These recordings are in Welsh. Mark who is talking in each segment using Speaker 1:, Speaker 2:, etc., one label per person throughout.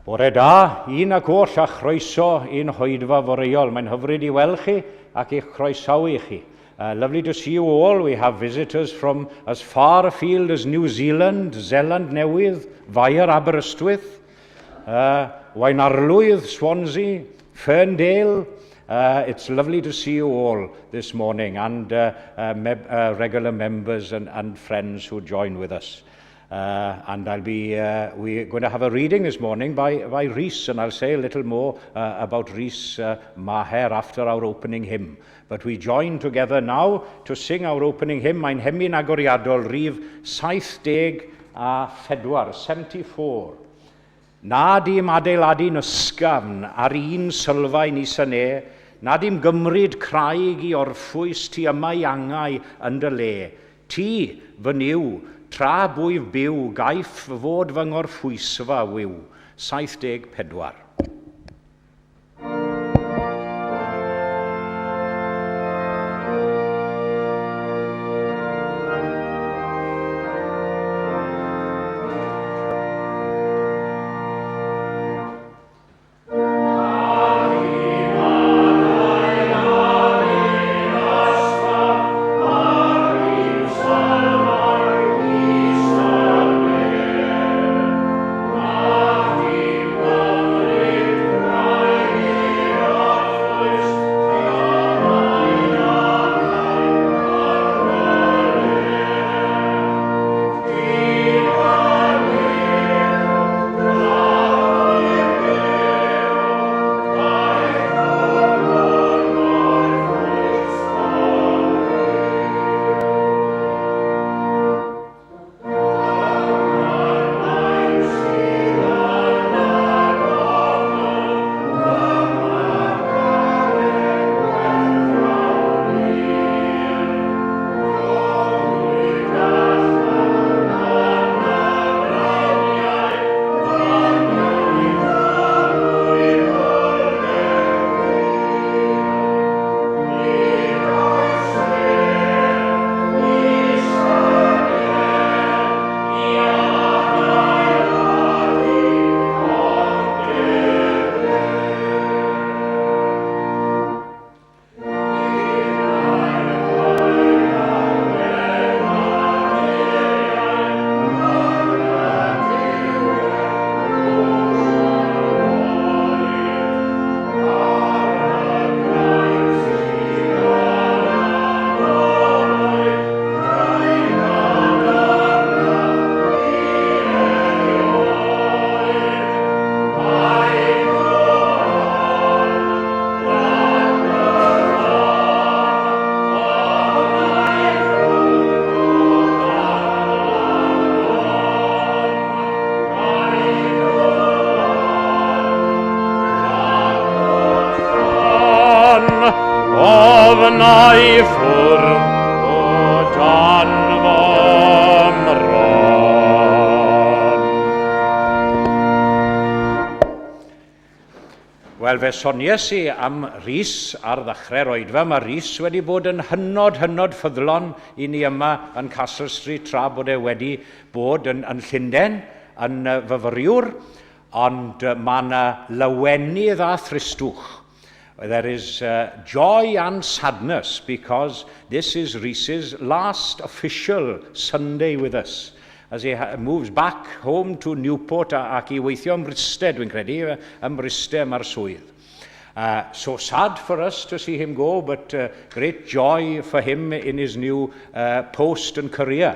Speaker 1: Bore da, un ac oll a chroeso i'n hoedfa foreol. Mae'n hyfryd i weld chi ac i'ch croesawu chi. Lovely to see you all. We have visitors from as far afield as New Zealand, Zeland Newydd, Fair Aberystwyth, Waunarlwydd, Swansea, Ferndale. It's lovely to see you all this morning and regular members and, and friends who join with us. And I'll be, we're going to have a reading this morning by, by Rhys, and I'll say a little more about Rhys Maher after our opening hymn. But we join together now to sing our opening hymn, Mae'n Hemyn Agoriadol, rhif 74, 74. Na dim adeiladu'n ysgafn ar un sylfaen is y ne, na dim gymryd craig i orffwys ti yma i angau yn dy le. Ti, fy Nuw, tra bwyf byw, gaiff fod fy ngorffwysfa wiw. 74. Wel, fe sonies i am Rhys ar ddechrau'r oedfa. Mae Rhys wedi bod yn hynod, hynod ffyddlon i ni yma yn Castle Street tra bod e wedi bod yn, yn Llundain, yn fyfyriwr, ond mae yna lawenydd a thristwch. There is joy and sadness because this is Rhys's last official Sunday with us as he moves back home to Newport ac i weithio ym Mryste, dwi'n credu, ym Mryste mae'r swydd. So sad for us to see him go, but great joy for him in his new post and career.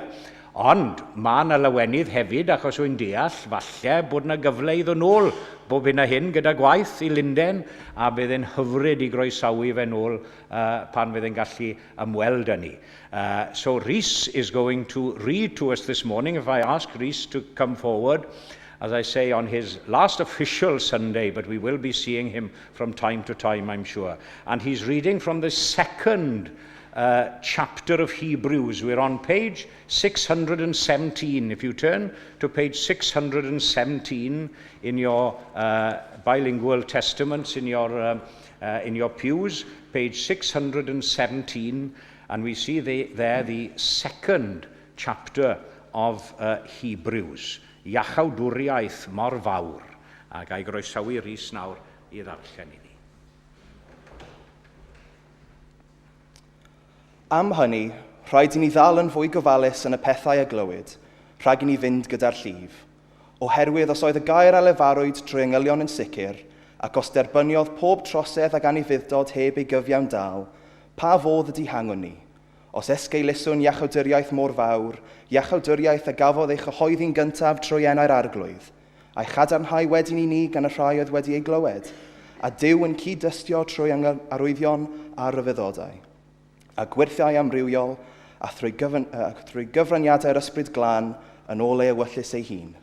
Speaker 1: Ond mae yna lawenydd hefyd, achos wy'n deall, falle bod yna gyfle i ddod nôl bob hyn a hyn gyda gwaith i Lunden, a bydd e'n hyfryd i groesawu fe nôl pan fydd e'n gallu ymweld â ni. So Rhys is going to read to us this morning. If I ask Rhys to come forward, as I say, on his last official Sunday, but we will be seeing him from time to time, I'm sure. And he's reading from the second chapter of Hebrews. We're on page 617. If you turn to page 617 in your bilingual testaments, in your, in your pews, page 617, and we see the, there the second chapter of Hebrews. Iachawdwriaeth mor fawr. A ga i groesawu Rhys nawr i ddarllen i ni.
Speaker 2: Am hynny, rhaid i ni ddal yn fwy gofalus yn y pethau a glywyd, rhag i ni fynd gyda'r llif. Oherwydd os oedd y gair a lefarwyd trwy angylion yn sicr, ac os derbyniodd pob trosedd ag anufudd-dod heb ei gyfiawn dal, pa fodd y dihangwn ni? Os esgeuluswn iachawdwriaeth mor fawr, iachawdwriaeth a gafodd ei chyhoeddi'n gyntaf trwy enau'r Arglwydd, a'i chadarnhau wedyn i ni gan y rhai oedd wedi ei glywed, a Duw yn cyd-dystio trwy arwyddion a rhyfeddodau, a gwyrthiau amrywiol, a thrwy, gyfran, trwy gyfraniadau'r Ysbryd Glân yn ôl ei ewyllys ei hun.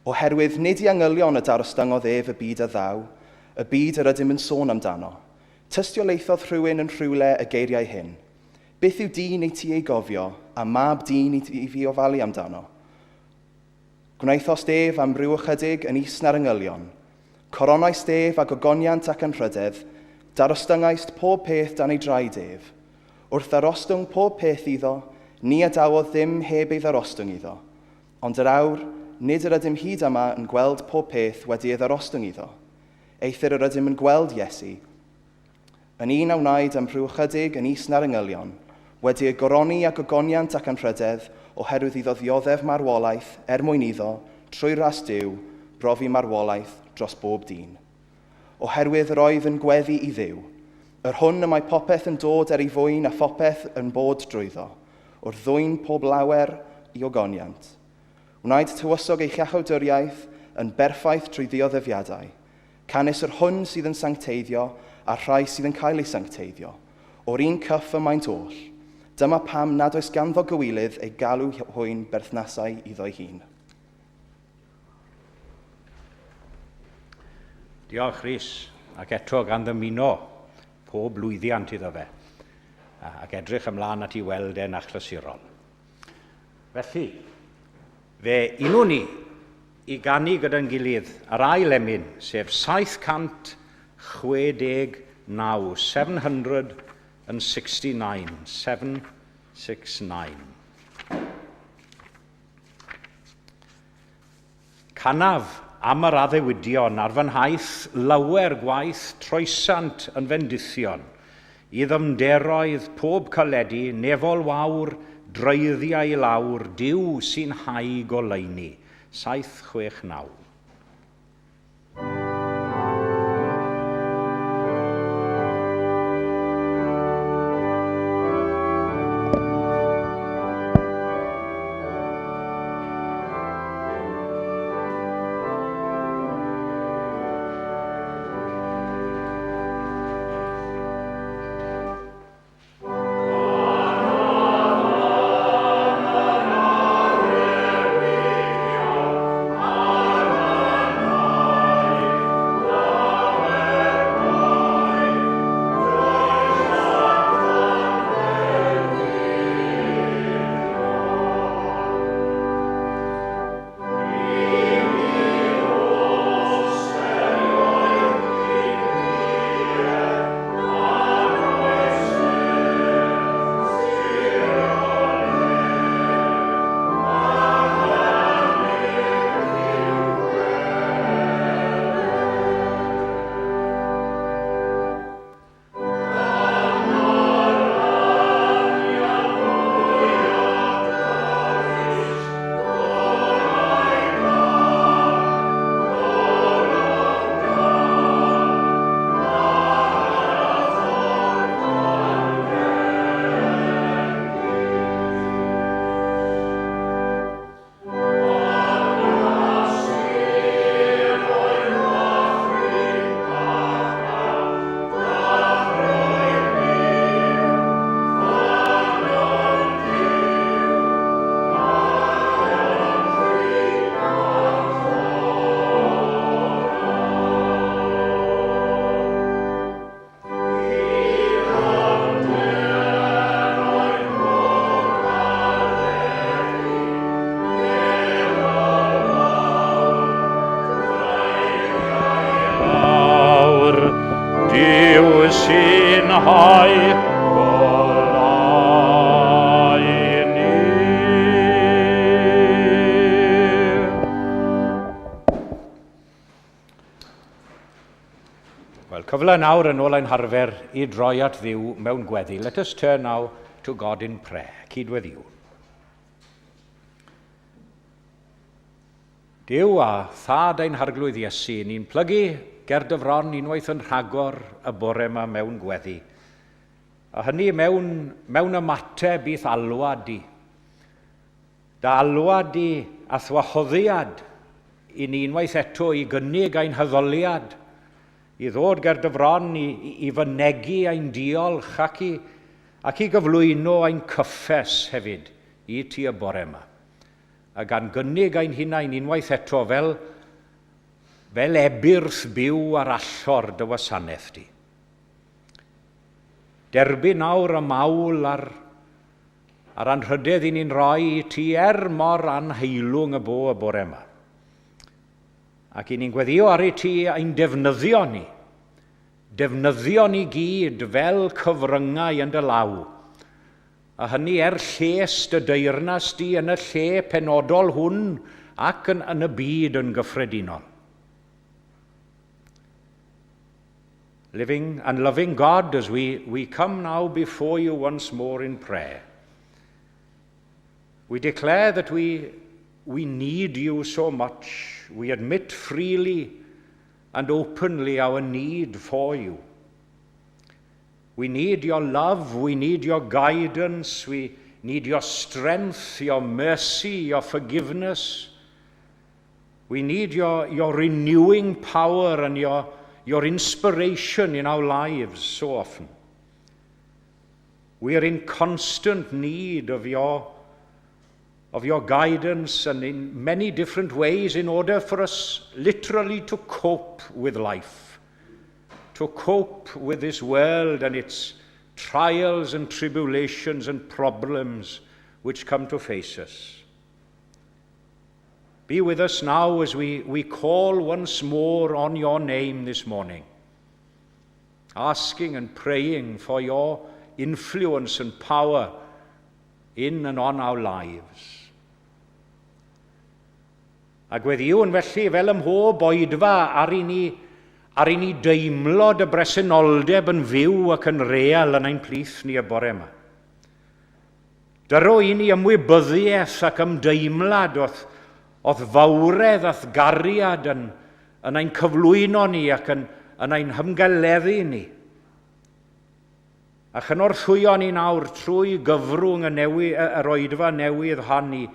Speaker 2: Oherwydd nid i angylion y darostyngodd ef y byd a ddaw, y byd yr ydym yn sôn amdano. Tystiolaethodd rhywun yn rhywle y geiriau hyn. Beth yw dyn i ti ei gofio, a mab dyn i fi ofalu amdano? Gwnaethost ef am ryw ychydig yn is na'r angylion. Coronaist ef â gogoniant ac anrhydedd, darostyngaist pob peth dan ei draed ef. Wrth ddarostwng pob peth iddo, ni adawodd ddim heb ei ddarostwng iddo. Ond yr awr, nid yr ydym hyd yma yn gweld pob peth wedi ei ddarostwng iddo. Eithr yr ydym yn gweld Iesu, yn un a wnaed am rhyw ychydig yn is na'r angylion, wedi ei goroni â gogoniant ac anrhydedd, oherwydd iddo ddioddef marwolaeth er mwyn iddo, trwy ras Duw, brofi marwolaeth dros bob dyn. Oherwydd yr oedd yn gweddi i Dduw, yr hwn y mae popeth yn dod er ei fwyn a phopeth yn bod drwyddo, wrth ddwyn pob lawer i ogoniant. Wnaed tywysog eich iachawdwriaeth yn berffaith trwy ddioddefiadau, Canys yr hwn sydd yn sancteiddio a'r rhai sydd yn cael eu sancteiddio, o'r un cyff y maent oll. Dyma pam nad oes ganddo gywilydd eu galw hwy'n berthnasau iddo'i hun.
Speaker 1: Diolch, Rhys, ac eto gan ddymuno pob lwyddiant iddo fe, ac edrych ymlaen at ei weld e'n achlysurol. Felly, fe unwn ni i ganu gyda'n gilydd yr ail emyn, sef 769, 769, 769. Canaf am yr addewidion ar fy nhaith lawer gwaith troesant yn fendithion i ddyfnderoedd pob caledi nefol wawr dreiddiau i lawr Duw sy'n hau goleuni. 769. Cyfle nawr yn ôl ein harfer i droi at Dduw mewn gweddi. Let us turn now to God in prayer. Cydweddiwn. Duw a Thad ein Harglwydd Iesu, ni'n plygu ger dy fron unwaith yn rhagor y bore yma mewn gweddi. A hynny mewn, mewn ymateb i'th alwad di. Dy alwad di a'th wahoddiad i ni unwaith eto i gynnig ein haddoliad, i ddod ger dy fron i, i fynegi ein diolch ac i, ac i gyflwyno ein cyffes hefyd i ti y bore yma. A gan gynnig ein hunain unwaith eto fel, fel ebyrth byw ar allor dy wasanaeth di. Derbyn nawr y mawl a'r a'r anrhydedd i ni'n rhoi i ti er mor anheilwng y bo y bore yma. Ac i ni'n gweddio ar i ti ein defnyddio ni, defnyddio ni gyd fel cyfryngau yn dy law, a hynny er lles dy deyrnas di yn y lle penodol hwn ac yn, yn y byd yn gyffredinol. Living and loving God, as we, we come now before you once more in prayer, we declare that we, we need you so much. We admit freely and openly our need for you. We need your love, we need your guidance, we need your strength, your mercy, your forgiveness. We need your, your renewing power and your, your inspiration in our lives so often. We are in constant need of your, of your guidance and in many different ways in order for us literally to cope with life, to cope with this world and its trials and tribulations and problems which come to face us. Be with us now as we, we call once more on your name this morning, asking and praying for your influence and power in and on our lives. A gweddiwn felly fel ym mhob oedfa ar i ni, ar i ni deimlo dy bresenoldeb yn fyw ac yn real yn ein plith ni y bore yma. Dyro i ni ymwybyddiaeth ac ymdeimlad o'th, o'th fawredd a'th gariad yn, yn ein cyflwyno ni ac yn, yn ein hymgeleddu ni. A chynorthwyo ni nawr trwy gyfrwng y newi, yr oedfa newydd hon i,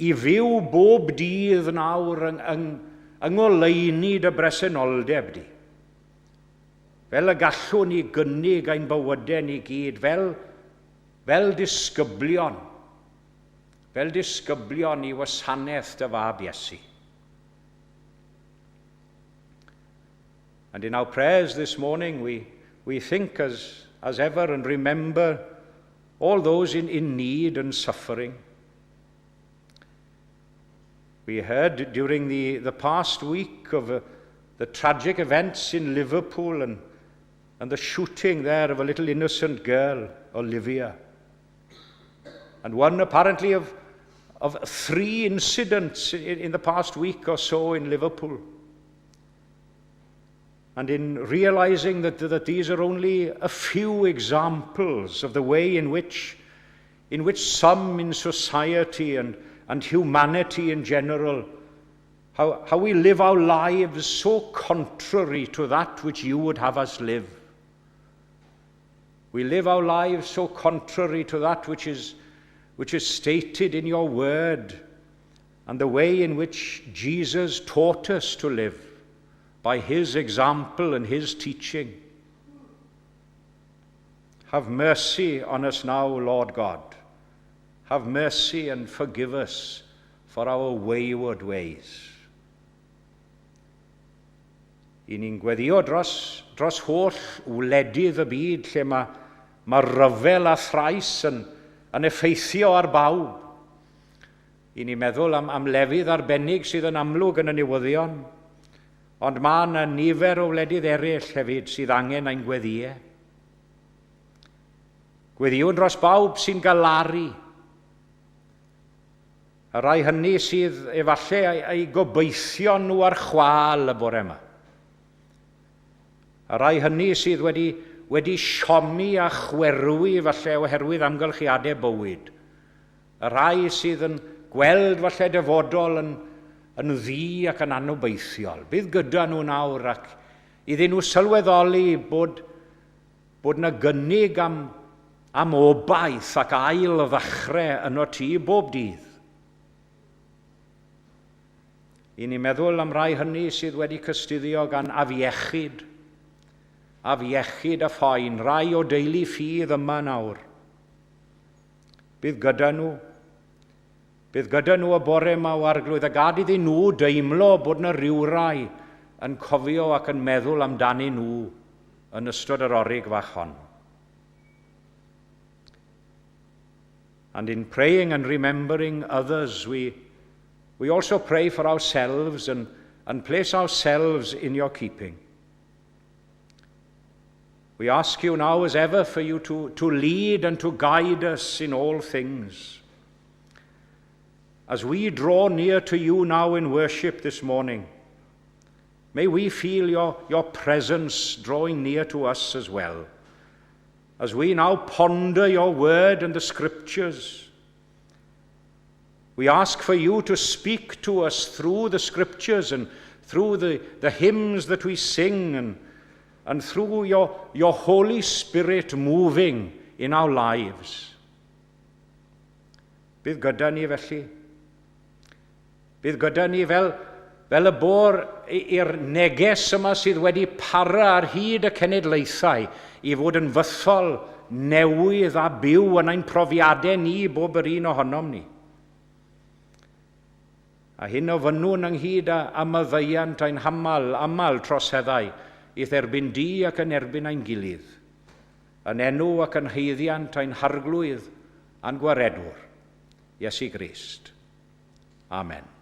Speaker 1: i fyw bob dydd nawr yng, yng, yng ngoleuni dy bresenoldeb di. Fel y gallwn ni gynnig ein bywydau ni gyd, fel Fel disgyblion, fel disgyblion i wasanaeth dy fab Iesu. And in our prayers this morning, we, we think as, as ever and remember all those in, in need and suffering. We heard during the, the past week of uh, the tragic events in Liverpool and and the shooting there of a little innocent girl, Olivia. And one apparently of, of three incidents in, in the past week or so in Liverpool. And in realizing that, that these are only a few examples of the way in which, in which some in society and, and humanity in general how, how we live our lives so contrary to that which you would have us live. We live our lives so contrary to that which is, which is stated in your word and the way in which Jesus taught us to live by his example and his teaching. Have mercy on us now, Lord God. Have mercy and forgive us for our wayward ways. I ni'n gweddio dros, dros holl wledydd y byd lle mae, mae rhyfel a thrais yn, yn effeithio ar bawb. I ni'n meddwl am, am lefydd arbennig sydd yn amlwg yn y newyddion, ond mae yna nifer o wledydd eraill hefyd sydd angen ein gweddïau. Gweddiwn dros bawb sy'n galaru, Y rhai hynny sydd efallai eu gobeithion nhw ar chwâl y bore yma. Y rhai hynny sydd wedi, wedi siomi a chwerwi falle oherwydd amgylchiadau bywyd. Y rhai sydd yn gweld falle dyfodol yn, yn ddu ac yn anobeithiol. Bydd gyda nhw nawr ac iddyn nhw sylweddoli bod, bod yna gynnig am, am obaith ac ail ddechrau yno ti bob dydd. I ni meddwl am rai hynny sydd wedi cystuddio gan afiechyd, afiechyd a phoen, rai o deulu ffydd yma nawr. Bydd gyda nhw, bydd gyda nhw y bore yma o arglwydd, a gad iddyn nhw deimlo bod yna rywrai yn cofio ac yn meddwl amdanyn nhw yn ystod yr orig fach hon. And in praying and remembering others, we, we also pray for ourselves and, and place ourselves in your keeping. We ask you now, as ever, for you to, to lead and to guide us in all things. As we draw near to you now in worship this morning, may we feel your, your presence drawing near to us as well. As we now ponder your word and the scriptures, we ask for you to speak to us through the scriptures and through the, the hymns that we sing and, and through your, your Holy Spirit moving in our lives. Bydd gyda ni felly. Bydd gyda ni fel, fel y bor i'r neges yma sydd wedi para ar hyd y cenedlaethau i fod yn fythol newydd a byw yn ein profiadau ni bob yr un ohonom ni. A hyn o fynnwn ynghyd â, â maddeuant ein hamal, aml troseddau, i'th erbyn di ac yn erbyn ein gilydd, yn enw ac yn haeddiant ein harglwydd a'n gwaredwr, Iesu Grist. Amen.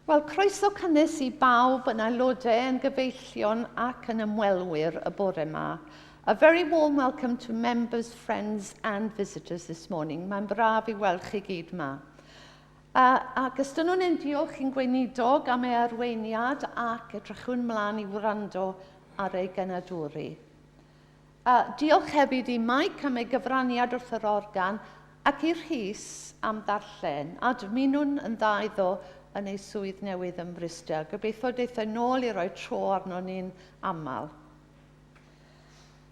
Speaker 3: Wel, croeso cynnes i bawb yn aelodau, yn gyfeillion ac yn ymwelwyr y bore yma. A very warm welcome to members, friends and visitors this morning. Mae'n braf i weld chi gyd ma. Ac estynnwn ein diolch i'n gweinidog am ei arweiniad ac edrychwn mlaen i wrando ar ei genadwri. Diolch hefyd i Mike am ei gyfraniad wrth yr organ ac i Rhys am ddarllen, a dymunwn yn dda iddo yn ei swydd newydd ym Mryste. Gobeithio deith e nôl i roi tro arno ni'n aml.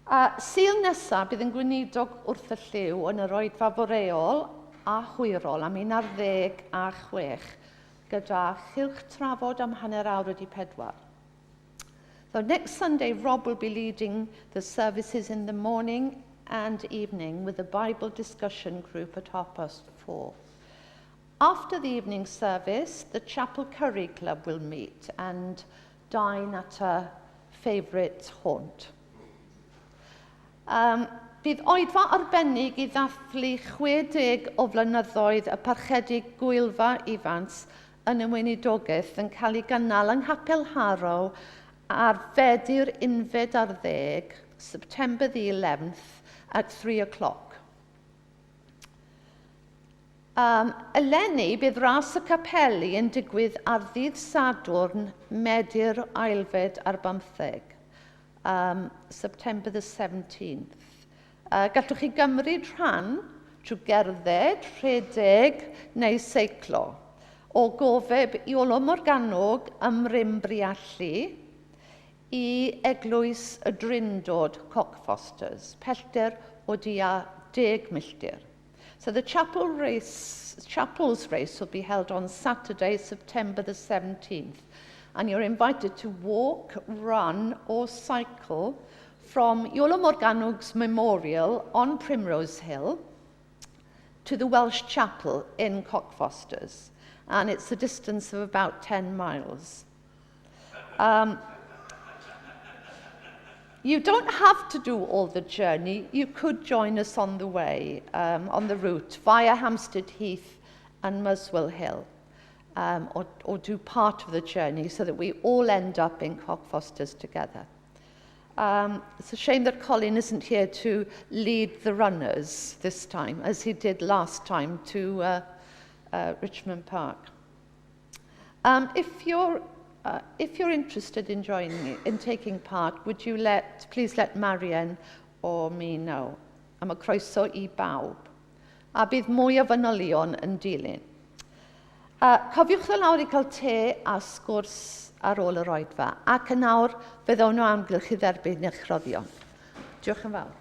Speaker 3: A Sul nesaf bydd yn gweinidog wrth y llyw yn yr oedfa foreol a hwyrol am 11 a 6 gyda chylch trafod am 4:30. So next Sunday, Rob will be leading the services in the morning and evening with a Bible discussion group at 4:30. After the evening service, the Chapel Curry Club will meet and dine at a favourite haunt. Bydd oedfa arbennig i ddathlu 60 o flynyddoedd y parchedig Gwylfa Ifans yn y weinidogaeth yn cael ei gynnal yng Nghapel Harrow ar Fedi'r 11, September the 11th at 3 o'clock. Eleni, bydd ras y capeli yn digwydd ar ddydd Sadwrn, Medi'r 12, September the 17th. Gallwch chi gymryd rhan trwy gerdded, rhedeg neu seiclo. O gofeb Iolo Morganwg ym Mryn Briallu i Eglwys y Drindod Cockfosters, pellter o tua 10 milltir. So the chapel's race will be held on Saturday, September the 17th. And you're invited to walk, run or cycle from Iolo Morganwg's memorial on Primrose Hill to the Welsh Chapel in Cockfosters. And it's a distance of about 10 miles. You don't have to do all the journey. You could join us on the way, on the route, via Hampstead Heath and Muswell Hill, or do part of the journey so that we all end up in Cockfosters together. It's a shame that Colin isn't here to lead the runners this time, as he did last time to Richmond Park. If you're interested in joining, in taking part, would you please let Marian or me know? A mae croeso i bawb. A bydd mwy o fanylion yn dilyn. Cofiwch ddod lawr i cael te a sgwrs ar ôl yr oedfa. Ac yn awr, fe ddown o amgylch i dderbyn eich rhoddion. Diolch yn fawr.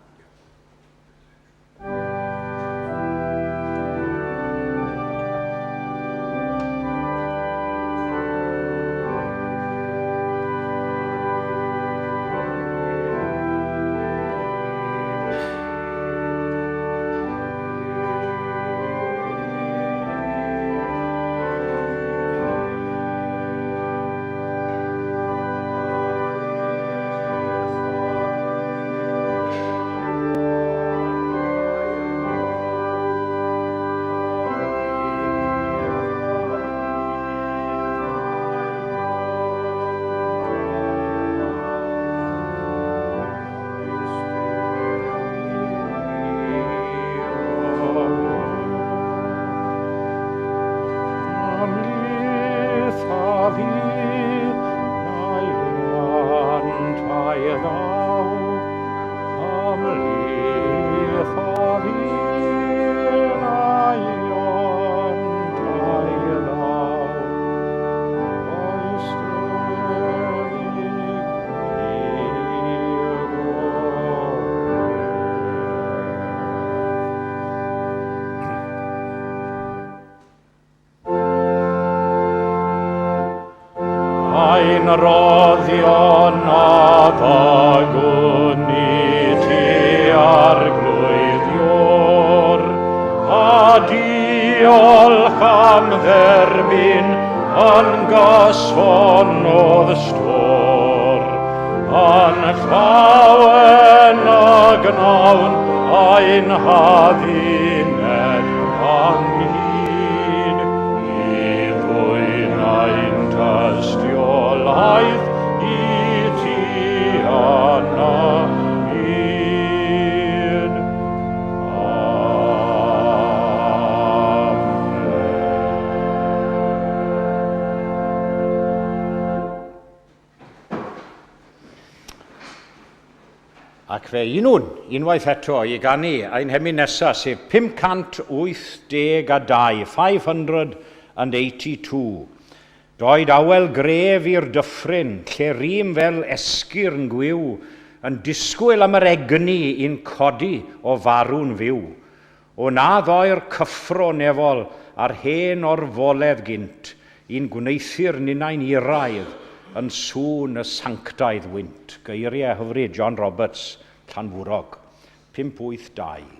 Speaker 1: Ymhlith a fi, na'i ddaw. Ymhlith a fi, na'i ddaw. Oes debyg i'r gorau. Ein rhoddion a ddygwn i ti Arglwydd Iôr, a diolch am dderbyn yn gyson o'th stôr. Yn llawen y gnawn ein hadduned ynghyd, i ddwyn ein tystiolaeth i ti yna hyd. Ac fe unwn, unwaith eto, i ganu ein hemyn nesaf, sef 582, 582. Doed awel gref i'r dyffryn, lle rym fel esgyrn gwiw, yn disgwyl am yr egni i'n codi o farw'n fyw. O na ddoi'r cyffro nefol a'r hen orfoledd gynt, i'n gwneuthur ninnau'n iraidd yn sŵn y sanctaidd wynt. Geiriau hyfryd John Roberts, Llanfwrog. 582.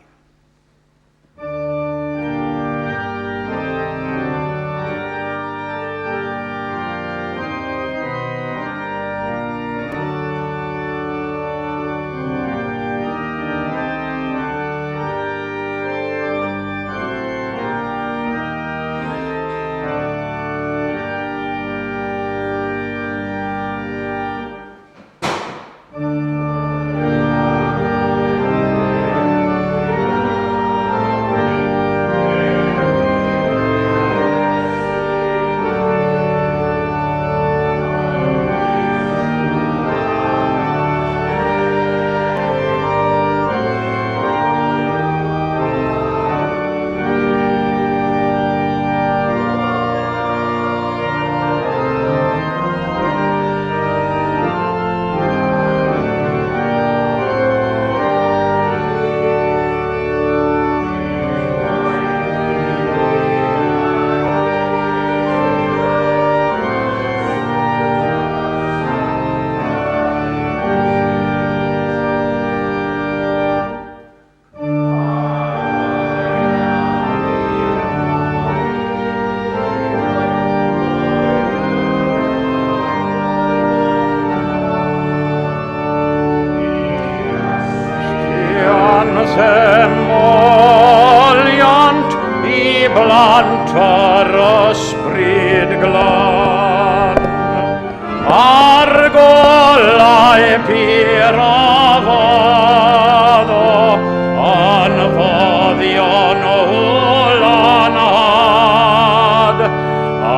Speaker 1: Blant yr ysbryd glân, a'r golau pur a foddo yn foddion hwlan had, a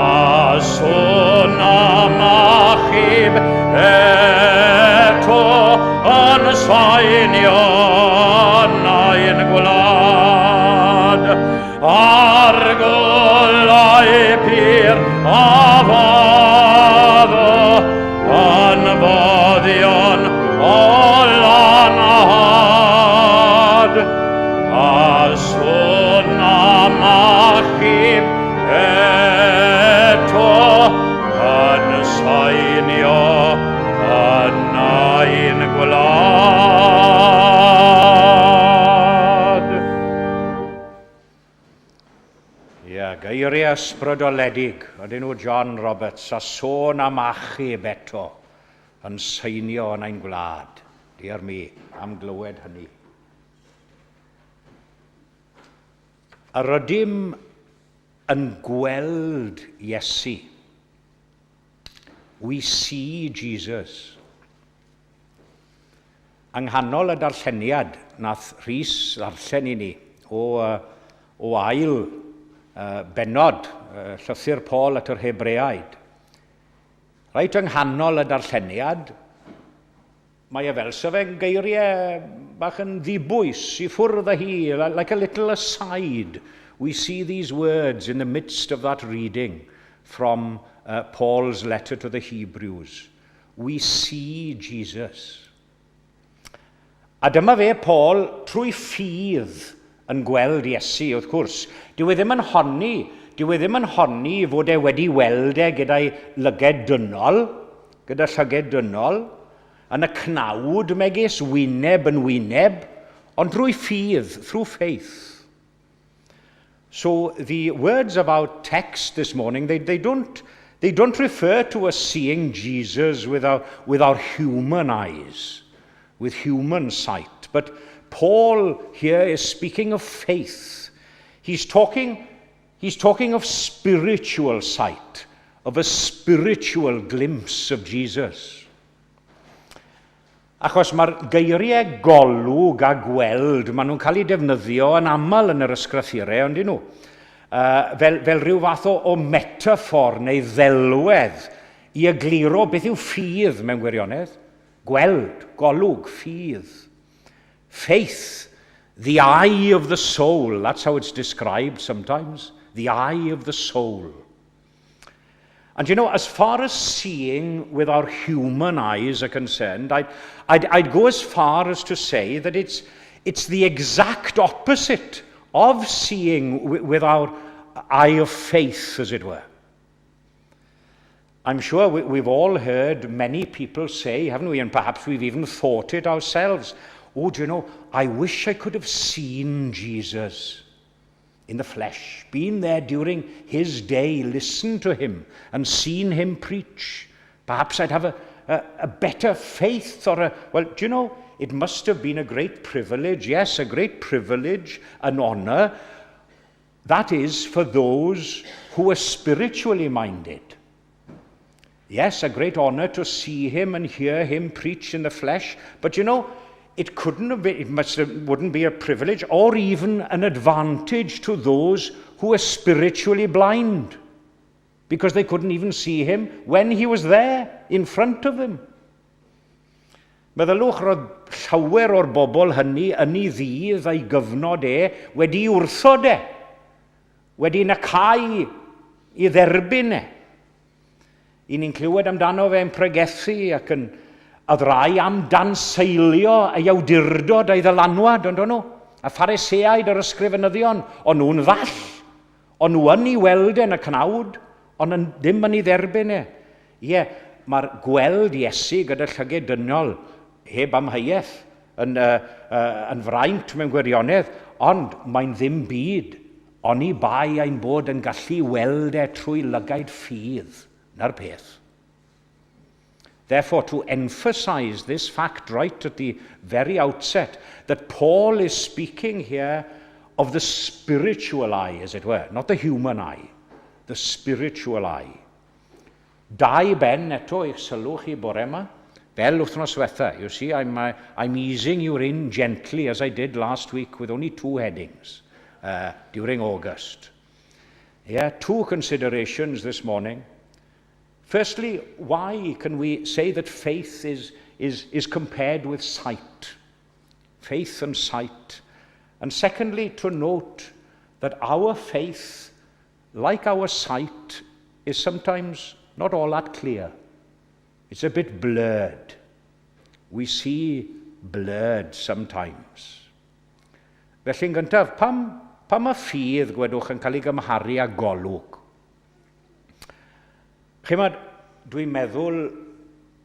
Speaker 1: swn am achub eto yn sainio yn ein gwlad. A'r golau pur a foddo yn foddion o lanhad, a swn am achub eto yn sainio yn ein gwlad. Ie, geiriau ysbrydoledig ydyn nhw John Roberts, a sôn am achub eto yn seinio yn ein gwlad. Dear me, am glywed hynny. Yr ydym yn gweld Iesu. We see Jesus. Yng nghanol y darlleniad nath Rhys ddarllen i ni o, o ail bennod llythyr Paul at yr Hebreaid, reit yng nghanol y darlleniad, mae e fel sa fe'n geiriau bach yn ddibwys i ffwrdd â hi, like a little aside. We see these words in the midst of that reading from Paul's letter to the Hebrews. We see Jesus. A dyma fe, Paul, trwy ffydd yn gweld Iesu, wrth gwrs. Dyw e ddim yn honni, dyw e ddim yn honni fod e wedi weld e gyda'i lyged dynol, gyda llyged dynol, yn y cnawd megis, wyneb yn wyneb, ond drwy ffydd, through faith. So the words of our text this morning, they, they, don't, they don't refer to us seeing Jesus with our, with our human eyes, with human sight. But Paul here is speaking of faith. He's talking, he's talking of spiritual sight, of a spiritual glimpse of Jesus. Achos mae'r geiriau golwg a gweld, maen nhw'n cael eu defnyddio yn aml yn yr ysgrythurau, ond nhw? Fel, fel rhyw fath o, o metafor neu ddelwedd i egluro beth yw ffydd mewn gwirionedd. Gweld, golwg, ffydd. Faith, the eye of the soul, that's how it's described sometimes, the eye of the soul. And you know, as far as seeing with our human eyes are concerned, I'd go as far as to say that it's the exact opposite of seeing with our eye of faith, as it were. I'm sure we've all heard many people say, haven't we? And perhaps we've even thought it ourselves. Oh, do you know, I wish I could have seen Jesus in the flesh, been there during his day, listened to him and seen him preach. Perhaps I'd have a better faith or a... Well, do you know, it must have been a great privilege, yes, a great privilege, an honour. That is for those who are spiritually minded. Yes, a great honour to see him and hear him preach in the flesh. But you know, it couldn't have been, it must have, wouldn't be a privilege or even an advantage to those who are spiritually blind, because they couldn't even see him when he was there in front of them. Meddylwch, roedd llawer o'r bobl hynny yn ei ddydd a'i gyfnod e wedi wrthod e, wedi nacau i dderbyn e. I ni'n clywed amdano fe'n pregethu ac yn addrai am danseilio ei awdurdod a'i ddylanwad, ond nhw. A Phariseaid yr ysgrifenyddion, o'n nhw'n ddall. O'n nhw yn ei weld e yn y cnawd, ond yn, ddim yn ei dderbyn e. Ie, mae'r gweld Iesu gyda llyged dynol heb amheuaeth yn fraint mewn gwirionedd, ond mae'n ddim byd oni bai ein bod yn gallu weld e trwy lygaid ffydd. 'Na'r peth. Therefore, to emphasize this fact right at the very outset, that Paul is speaking here of the spiritual eye, as it were, not the human eye, the spiritual eye. Dau ben eto i'ch sylw chi bore yma, fel wythnos diwetha. You see, I'm easing you in gently, as I did last week with only two headings during August. Yeah, two considerations this morning. Firstly, why can we say that faith is compared with sight? Faith and sight. And secondly, to note that our faith, like our sight, is sometimes not all that clear. It's a bit blurred. We see blurred sometimes. Felly yn gyntaf, pam mae ffydd, gwedwch, yn cael ei gymharu â golwg? Chimod, dwi'n meddwl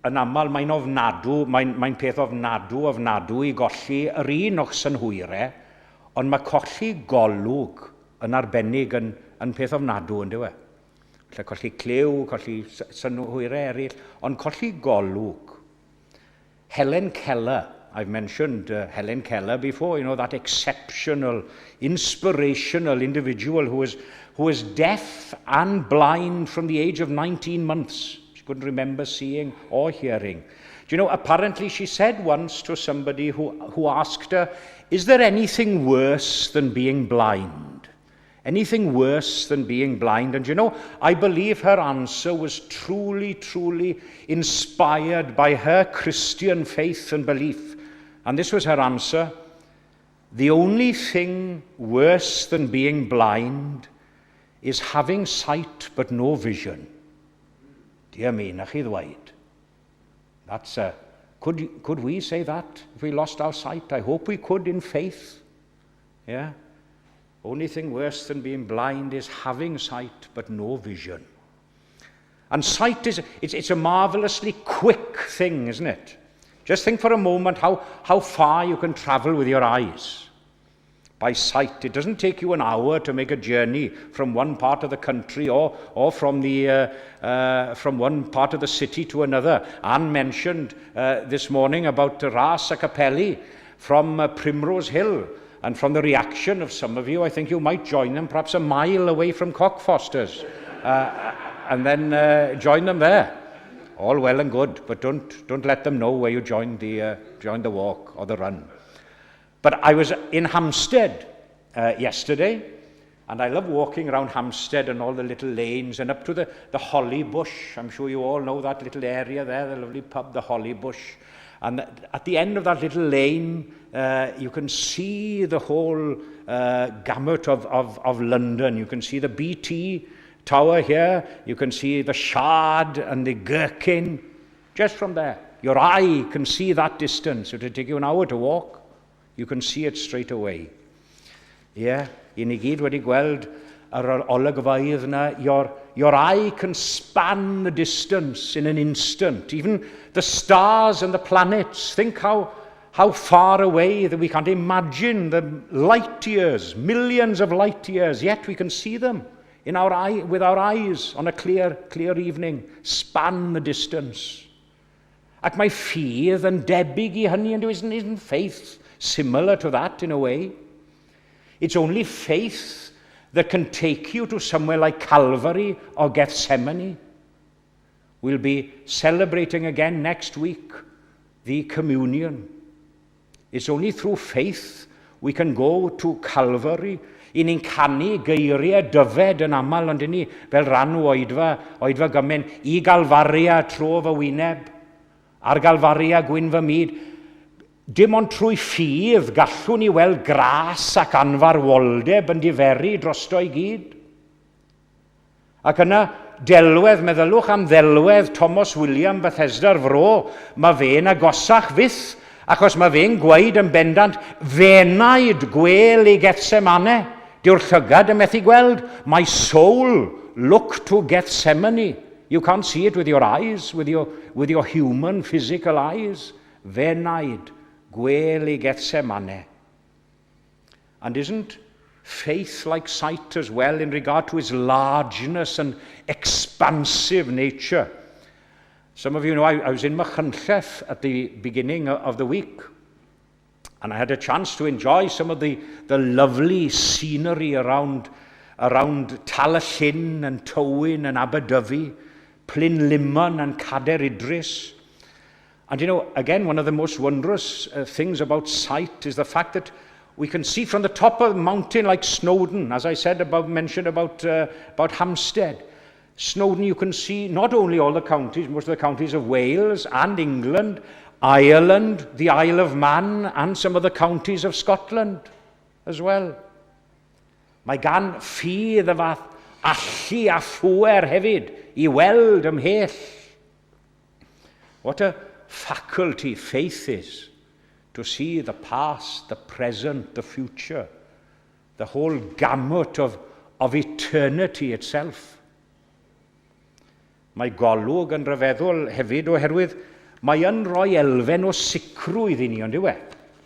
Speaker 1: yn aml mae'n ofnadw, mae'n peth ofnadw, ofnadw i golli yr un o'ch synhwyrau, ond mae colli golwg yn arbennig yn peth ofnadw, yn dyw e? Lle colli clyw, colli synhwyrau eraill, ond colli golwg. Helen Keller, I've mentioned Helen Keller before, that exceptional, inspirational individual who was deaf and blind from the age of 19 months. She couldn't remember seeing or hearing. Do you know, apparently she said once to somebody who asked her, "Is there anything worse than being blind? Anything worse than being blind?" And I believe her answer was truly, truly inspired by her Christian faith and belief. And this was her answer: "The only thing worse than being blind is having sight but no vision." Dear me, na chi ddweud. Could we say that if we lost our sight? I hope we could in faith. Yeah. Only thing worse than being blind is having sight but no vision. And sight is it's a marvelously quick thing, isn't it? Just think for a moment how far you can travel with your eyes. By sight. It doesn't take you an hour to make a journey from one part of the country or from one part of the city to another. Anne mentioned this morning about Ras y Capeli from Primrose Hill. And from the reaction of some of you, I think you might join them perhaps a mile away from Cockfosters and then join them there. All well and good, but don't let them know where you joined the walk or the run. But I was in Hampstead yesterday, and I love walking around Hampstead and all the little lanes and up to the Holly Bush. I'm sure you all know that little area there, the lovely pub, the Holly Bush. And at the end of that little lane, you can see the whole gamut of London. You can see the BT Tower here. You can see the Shard and the Gherkin. Just from there. Your eye can see that distance. It would take you an hour to walk. You can see it straight away. Yeah, i ni gyd wedi gweld yr olygfeydd yna. Your eye can span the distance in an instant. Even the stars and the planets. Think how far away that we can't imagine the light years, millions of light years, yet we can see them with our eyes on a clear, clear evening, span the distance. Ac mae ffydd yn debyg i hynny, and isn't faith similar to that in a way? It's only faith that can take you to somewhere like Calvary or Gethsemane. We'll be celebrating again next week the communion. It's only through faith we can go to Calvary. I ni'n canu geiriau Dyfed yn aml, ond ni fel rhan o oedfa gymun, i Galfaria trof fy wyneb, ar Galfaria gwyn fy myd. Dim ond trwy ffydd gallwn ni weld gras ac anfarwoldeb yn diferu drosto i gyd. Ac yna, delwedd, meddylwch am ddelwedd Thomas William Bethesda'r Fro, mae fe'n agosach fyth, achos mae fe'n gweud yn bendant, f'enaid gwêl i Gethsemane. Dyw'r llygad yn methu gweld. My soul, look to Gethsemane. You can't see it with your eyes, with your human physical eyes. F'enaid, gwêl i Gethsemane. And isn't faith like sight as well in regard to its largeness and expansive nature? Some of you know I was in Machynlleth at the beginning of the week, and I had a chance to enjoy some of the lovely scenery around Tal-y-llyn and Tywyn and Aberdyfi, Plynlimon and Cader Idris. And again, one of the most wondrous things about sight is the fact that we can see from the top of a mountain like Snowdon, as I said about, mentioned about Hampstead. Snowdon, you can see not only all the counties, most of the counties of Wales and England, Ireland, the Isle of Man, and some of the counties of Scotland as well. Mae gan ffydd y fath allu a phŵer hefyd i weld ymhell. What a faculty faith is to see the past, the present, the future, the whole gamut of eternity itself. Mae golwg yn rhyfeddol hefyd oherwydd mae yn rhoi elfen o sicrwydd i ni, ond yw e?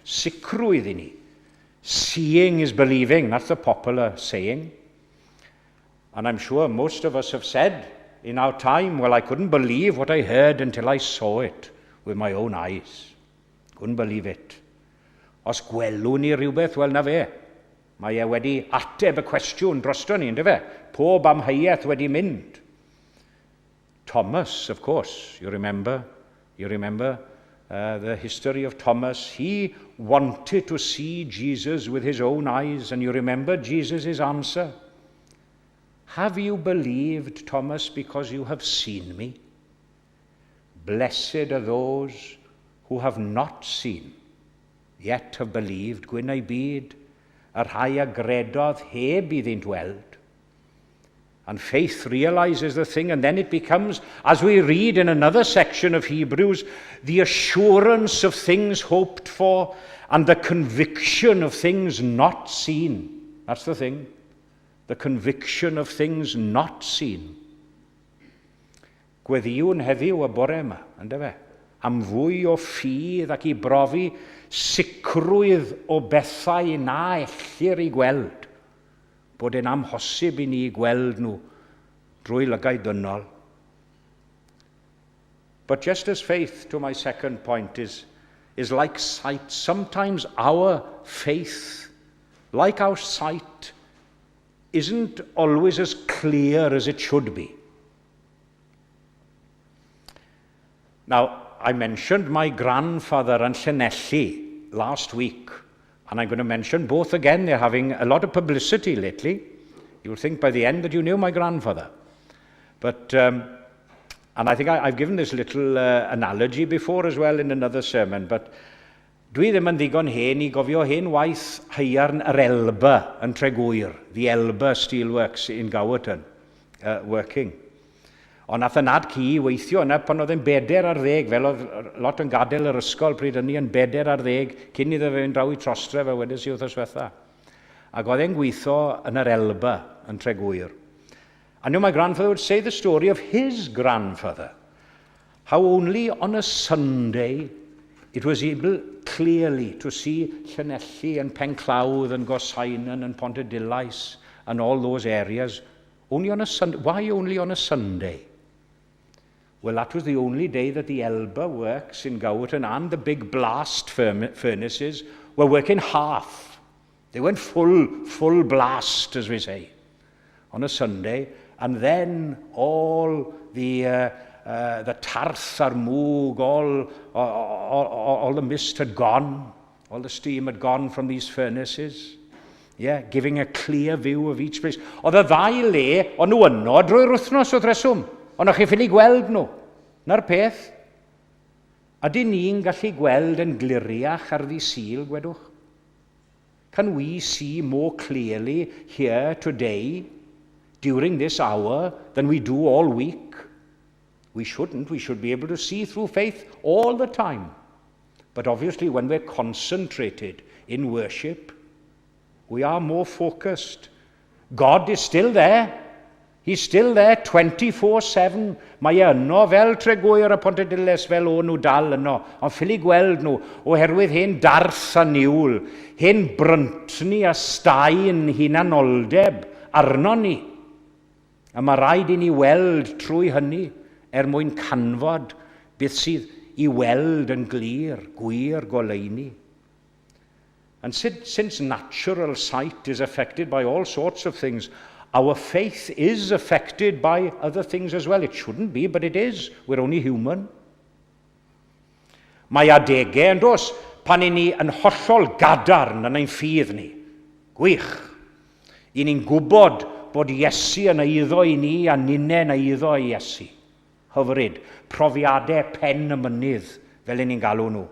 Speaker 1: Sicrwydd i ni. Seeing is believing, that's the popular saying. And I'm sure most of us have said in our time, "Well, I couldn't believe what I heard until I saw it with my own eyes. Couldn't believe it." Os gwelwn ni rhywbeth, wel na fe. Mae e wedi ateb y cwestiwn drosto ni, ynddo fe? Pob amheuaeth wedi mynd. Thomas, of course, you remember, you remember the history of Thomas. He wanted to see Jesus with his own eyes, and you remember Jesus' answer. "Have you believed, Thomas, because you have seen me? Blessed are those who have not seen, yet have believed." Gwyn eu byd, y rhai a gredodd heb iddynt weld. And faith realizes the thing, and then it becomes, as we read in another section of Hebrews, the assurance of things hoped for and the conviction of things not seen. That's the thing. The conviction of things not seen. Gweddïwn heddiw y bore yma, ynddo fe? Am fwy o ffydd ac i brofi sicrwydd o bethau na ellir eu gweld. Bod e'n amhosib i ni gweld nhw drwy lygaid dynol. But just as faith, to my second point, is like sight, sometimes our faith, like our sight, isn't always as clear as it should be. Now, I mentioned my grandfather and Llanelli last week, and I'm going to mention both again. They're having a lot of publicity lately. You'll think by the end that you knew my grandfather. But And I think I've given this little analogy before as well in another sermon, but dwi ddim yn ddigon hen i gofio hen waith haearn yr Elba yn Tregwyr, the Elba Steelworks in Gowerton, working. Ond nath y nhad-cu weithio yna pan oedd e'n 14, fel oedd lot yn gadael yr ysgol pryd hynny yn 14, cyn iddo fe fynd draw i Trostre fel wedes i wythnos ddiwetha. Ac oedd e'n gweithio yn yr Elba yn Tregwyr. I know my grandfather would say the story of his grandfather, how only on a Sunday it was able clearly to see Llanelli and Penclawdd and Gorseinon and Pontarddulais and all those areas only on a Sunday. Why only on a Sunday? Well, that was the only day that the Elba works in Gowerton and the big blast furnaces were working half. They went full blast, as we say, on a Sunday. And then all the tarth a'r mwg, all the mist had gone, all the steam had gone from these furnaces. Yeah, giving a clear view of each place. Oedd y ddau le, o'n nhw yno drwy'r wythnos wrth reswm. Ond o'ch chi ffili gweld nhw. 'Na'r peth. Ydyn ni'n gallu gweld yn gliriach ar ddydd Sul, gwedwch? Can we see more clearly here today, during this hour, than we do all week? We shouldn't. We should be able to see through faith all the time. But obviously, when we're concentrated in worship, we are more focused. God is still there. He's still there 24-7. Mae e yno fel Tregwyr a Pontarddulais fel o'n nhw dal yno. Ond ffili gweld nhw oherwydd hen darth a niwl, hen bryntni a staen hunanoldeb arno ni. A mae rhaid i ni weld trwy hynny er mwyn canfod beth sydd i weld yn glir, gwir goleuni. And since natural sight is affected by all sorts of things, our faith is affected by other things as well. It shouldn't be, but it is. We're only human. Mae adegau yn dos pan i ni yn hollol gadarn yn ein ffydd ni. Gwych. I ni'n gwybod bod Iesu yn eiddo i ni a ninne'n eiddo i Iesu. Hyfryd. Profiadau pen y mynydd, fel i ni'n galw nhw.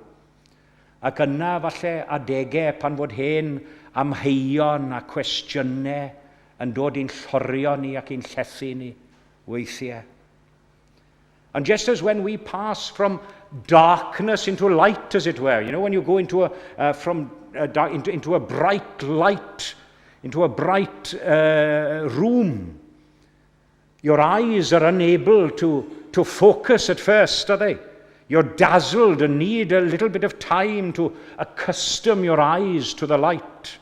Speaker 1: Ac yna falle adegau pan fod hen amheuon a cwestiynau yn dod i'n llorio ni ac i'n llethu ni weithiau. And just as when we pass from darkness into light, as it were, when you go into a, from, dark, into, into a bright light, into a bright room, your eyes are unable to focus at first, are they? You're dazzled and need a little bit of time to accustom your eyes to the light.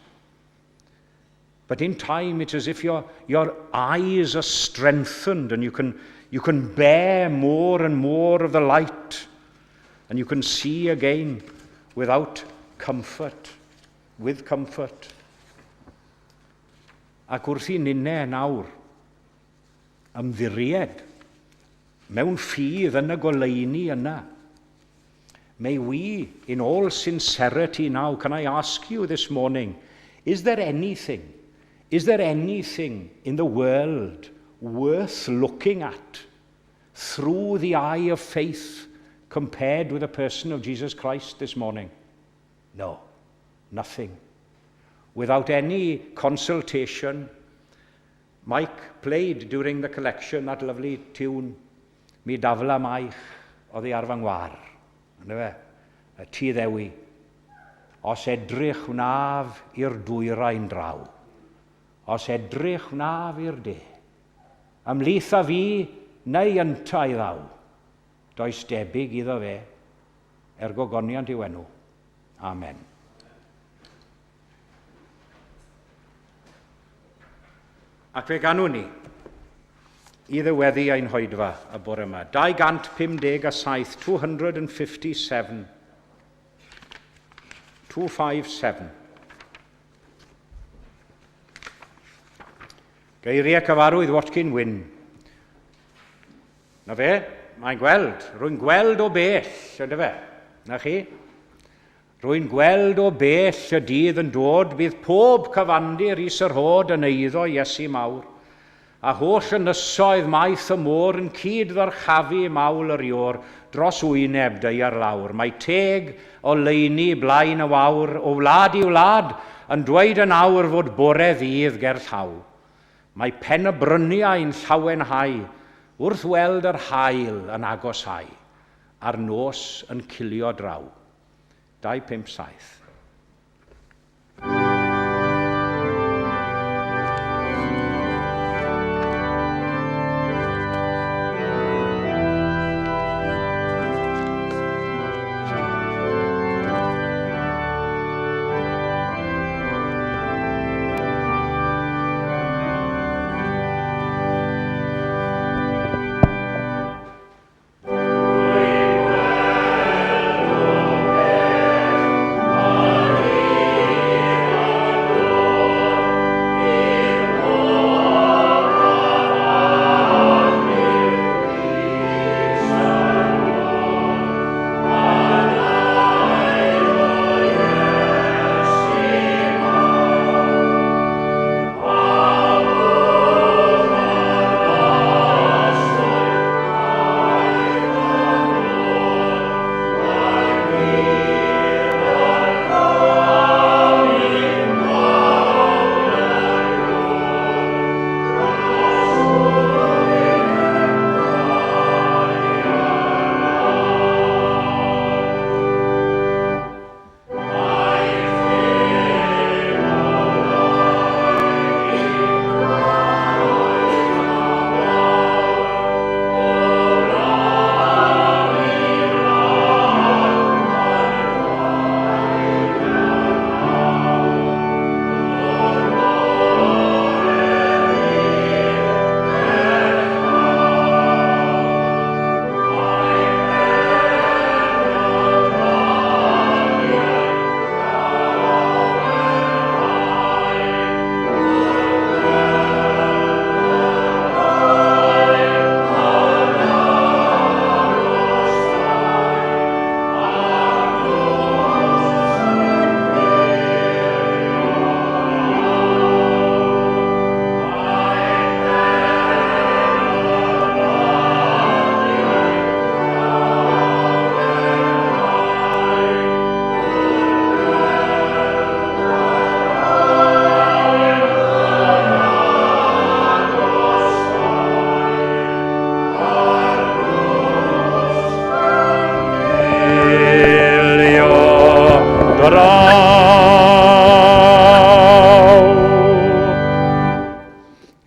Speaker 1: But in time, it's as if your eyes are strengthened and you can bear more and more of the light. And you can see again without comfort, with comfort. Ac wrth i ninne nawr, ymddiried mewn ffydd yn y goleuni yna. May we, in all sincerity now, can I ask you this morning, is there anything in the world worth looking at through the eye of faith compared with the person of Jesus Christ this morning? No, nothing. Without any consultation, Mike played during the collection that lovely tune, "Mi dafla maich oddi ar fy ngwar." Ynddo fe? Y Tŷ Ddewi. Os edrych wnaf i'r dwyrain draw. Os edrych wnaf i'r de. Ymhlith a fi neu yntau ddaw. Does debyg iddo fe, er gogoniant i'w enw. Amen. Ac fe ganwn ni i ddiweddu ein hoedfa y bore yma. 257, 257. 257. Geiriau cyfarwydd Watkin Wyn. Na fe, mae'n gweld. Rwy'n gweld o bell, ynddo fe? Na chi? Rwy'n gweld o bell y dydd yn dod, bydd pob cyfandir is yr hod yn eiddo Iesu mawr. A holl ynysoedd maith y môr yn cyd-ddyrchafu mawl yr Iôr dros wyneb daear lawr. Mae teg oleuni blaen y wawr o wlad i wlad yn dweud yn awr fod bore ddydd ger llaw. Mae pen y bryniau'n llawenhau wrth weld yr haul yn agosáu, a'r nos yn cilio draw. 257.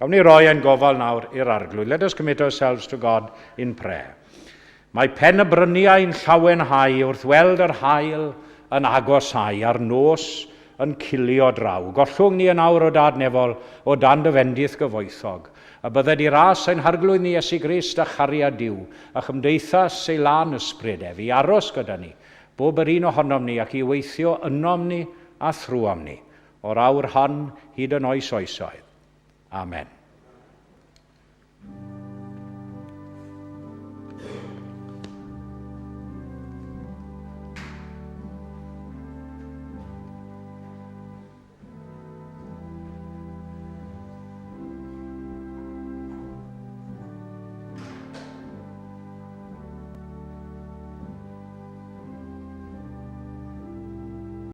Speaker 1: Gawn ni roi ein gofal nawr i'r Arglwydd. Let us commit ourselves to God in prayer. Mae pen y bryniau'n llawenhau wrth weld yr haul yn agosáu a'r nos yn cilio draw. Gollwng ni yn awr o Dad Nefol o dan dy fendith gyfoethog, a bydded i ras ein Harglwydd ni Iesu Grist a chariad Duw, a chymdeithas ei lân ysbryd ef, i aros gyda ni, bob yr un ohonom ni, ac i weithio ynom ni a thrwom ni, o'r awr hon hyd yn oes oesoedd. Amen.